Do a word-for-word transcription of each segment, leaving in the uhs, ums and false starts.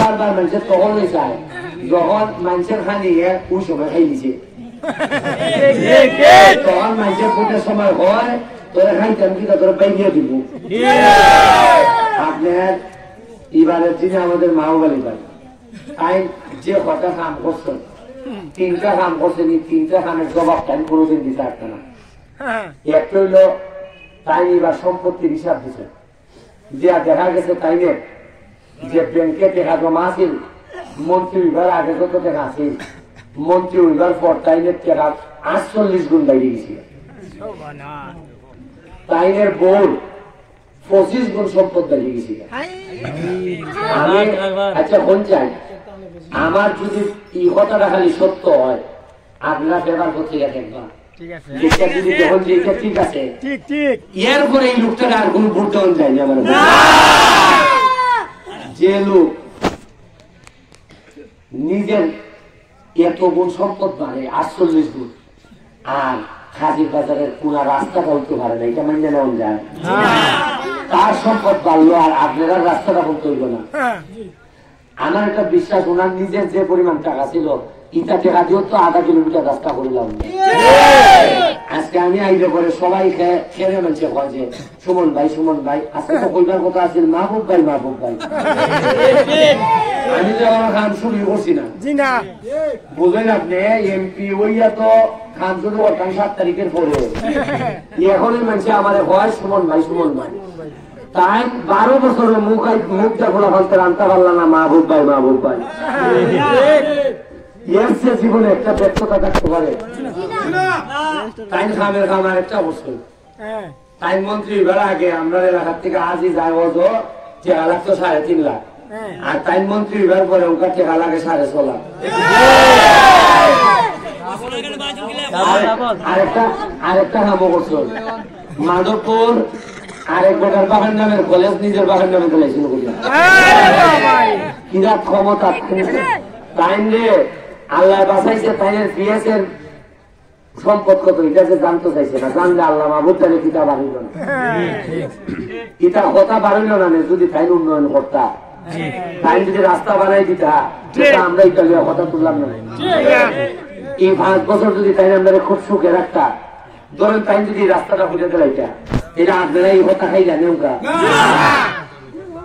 বারবার মানষে তখনউ চায়, যখন মানষর খানি এক ওই সময় খাই দিছে। তখন মানষে ভোটর সময় কয়, "তোরে খাইতাম কিতা, তোরে বাইরিয়া দিমু।" আপনার ইবারে যিনি আমাদের মাহবুব আলী ভাই, তাইন যে কয়টা কাম করছইন, তিনটা কাম করছইন, এই তিনটা কামের জবাব তাইন কোনোদিন দিতা পারতা না। একটা অইলো, তাইন ইবার সম্পত্তির হিসাব দিছইন, দিয়া দেখা গেছে তাইনের যে ব্যাংকে টেকা জমা আছিল, মন্ত্রী অইবার আগে যত টেকা আছিল, মন্ত্রী অইবার পর তাইনের টেকা আটচল্লিশ গুণ বাইরি গেছে। তাইনের বউর পঁচিশ গুণ সম্পদ বাইরি গেছে। আমি, আচ্ছা, কোন চাই, আমার যদি এই কথাটা খালি সত্য হয়, আপনারা পেপার পত্রিকা দেখবা। ঠিক আছে। যেটা যদি গ্রহণ যে এটা ঠিক আছে। ঠিক, ঠিক। এরপরে এই লোকটার আর কোনো ভোট দেওয়া যায়নি আমার। যে লোক নিজের এত গুণ সম্পদ বাড়ে, আটচল্লিশ গুণ, আর কাজির বাজারের পুরা রাস্তাটা হইতে পারে না, এটা মাইনে নেওয়া যায়? তার সম্পদ বাড়লো আর আপনার রাস্তাটা বলতে হইল না। আমার একটা বিশ্বাস, ওনার নিজের যে পরিমাণ টাকা ছিল, ইটা টেকা দিয়েও তো আধা কিলোমিটার রাস্তা করিলাম। আজকে আমি আইলে পরে সবাই খে-, খেয়ে মানষে কয় যে, "সুমন ভাই, সুমন ভাই।" আজকে তো কইবার কথা আছিল, "মাহবুব ভাই, মাহবুব ভাই।" আমি তো আমার কাম শুরু করছি না। জি না। বুঝলেন আপনি, এমপি হইয়া তো কাম শুরু করতাম সাত তারিখের পরে। এখনই মানষে আমারে কয়, "সুমন ভাই, সুমন ভাই।" তাই বারো বছরে মুখ আই-, মুখ যা খোলা ফালতে রানতে পারলা না, "মাহবুব ভাই, মাহবুব ভাই।" এর সে জীবনে একটা ব্যর্থতা থাকতে পারে? তাই খামের খাম আর একটা অবস্থা। তাই মন্ত্রী এবার আগে আমরা এলাকার থেকে আজই যায় অজো, টেকা লাগতো সাড়ে তিন লাখ। আর তাই মন্ত্রী এবার পরে ওকে টেকা লাগে সাড়ে ছ লাখ। আর, আরেকটা, আরেকটা কামও করছো। মাধবপুর আরেক বেটার বাবার নামের কলেজ নিজের বাবার নামে দিলাইছিল বুঝলাম। কিরা ক্ষমতা! তাইন রে, আল্লাহ বাঁচাইছে, তাইনের পিএসের সম্পদ কত, এটা যে জানতে চাইছে না, জানলে আল্লাহ মাহবুব তাহলে কিতা বাড়িল না। এটা কথা বাড়িল না নে, যদি তাইন উন্নয়ন করতা, তাইন যদি রাস্তা বানাই দিতা, এটা আমরা ইতালিয়া কথা তুললাম না। এই পাঁচ বছর যদি তাইন আমরা খুব সুখে রাখতা, ধরেন, তাই যদি রাস্তাটা খুঁজে দিলাইতা, এটা আপনারা এই কথা খাই জানেন কা?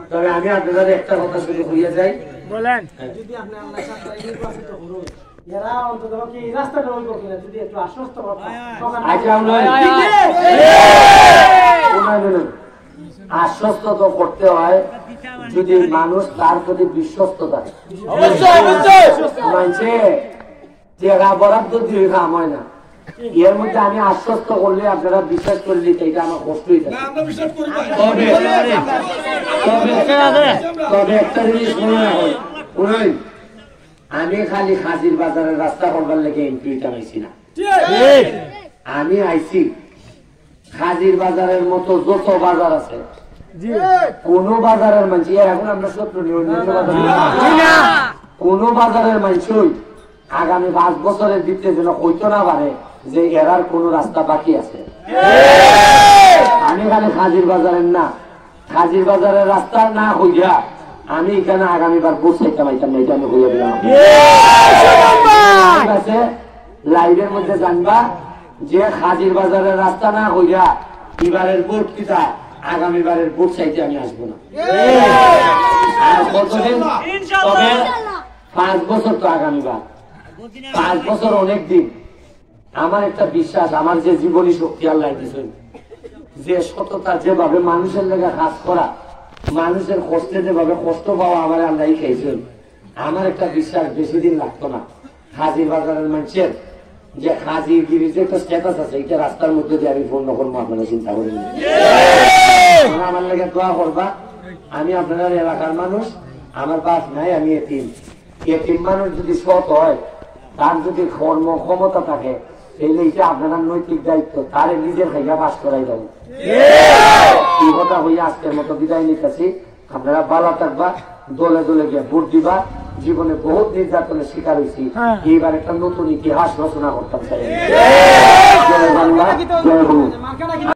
তবে আমি আপনাদের একটা কথা শুধু কইয়া যাই। বলেন। যদি আপনি আল্লাহ সাথে নির্বাচিত করুন, এরা অন্তত কি এই রাস্তাটা হইব কিনা, যদি একটু আশ্বস্ত করতাম, তখন আচ্ছা, আমরা শুনুন, শুনুন। আশ্বস্ত তো করতে হয়, যদি মানুষ তার প্রতি বিশ্বস্ত থাকে। অবশ্যই, অবশ্যই। মানষে টেকা বরাদ্দ দিয়ে কাম হয় না। এর মধ্যে আমি আশ্বস্ত করলে আপনারা বিশ্বাস করে নিতে, এটা আমার কষ্ট হয়ে যাবে। তবে, তবে, তবে একটা জিনিস মনে রাখুন, শুনুন, আমি খালি কাজির বাজারের রাস্তা করবার লেগে এমপি চালাইছি না। আমি আইছি কাজির বাজারের মতো যত বাজার আছে, কোনো বাজারের মানষে, এর এখন আমরা শত্রু নিয়ে অন্য বাজার কোনো বাজারের মানষই আগামী পাঁচ বছরের ভিতরে যেন কইতো না পারে যে এরার কোনো রাস্তা বাকি আছে। আমি খালি কাজির বাজারের না, কাজির বাজারের রাস্তা না হইয়া আমি এখানে আগামীবার ভোট চাইতাম আইতাম না, এটা আমি হইয়া দিলাম। ঠিক আছে, লাইভের মধ্যে জানবা যে কাজির বাজারের রাস্তা না হইয়া এবারের ভোট কিতা, আগামীবারের ভোট চাইতে আমি আসবো না। আর কতদিন? তবে পাঁচ বছর তো আগামীবার, পাঁচ বছর অনেক দিন। আমার একটা বিশ্বাস, আমার যে জীবনী শক্তি আল্লাহ দিয়েছেন, যে সততা, যেভাবে মানুষের লেগে কাজ করা, মানুষের কষ্টে যেভাবে কষ্ট পাওয়া আমার আল্লাহ খাইছেন, আমার একটা বিশ্বাস বেশি দিন লাগতো না। কাজির বাজারের মানষের যে কাজিগিরির যে একটা স্ট্যাটাস আছে, এটা রাস্তার মধ্যে দিয়ে আমি পূর্ণ করবো, আপনারা চিন্তা করেন না। আপনারা আমার লেগে দোয়া করবা। আমি আপনার এলাকার মানুষ, আমার বাপ নাই, আমি এতিম। এতিম মানুষ যদি সৎ হয়, তার যদি কর্ম ক্ষমতা থাকে, তাহলে এটা আপনার নৈতিক দায়িত্ব, তারে নিজের খাইয়া পাস করাই দেবো। এই কথা হইয়া আজকের মতো বিদায় নিতেছি। আপনারা ভালো থাকবা, দলে দলে গিয়ে ভোট দিবা। জীবনে বহুত নির্যাতনের শিকার হয়েছি, এইবার একটা নতুন ইতিহাস রচনা করতাম চাই। জয় বাংলা, জয় বঙ্গবন্ধু।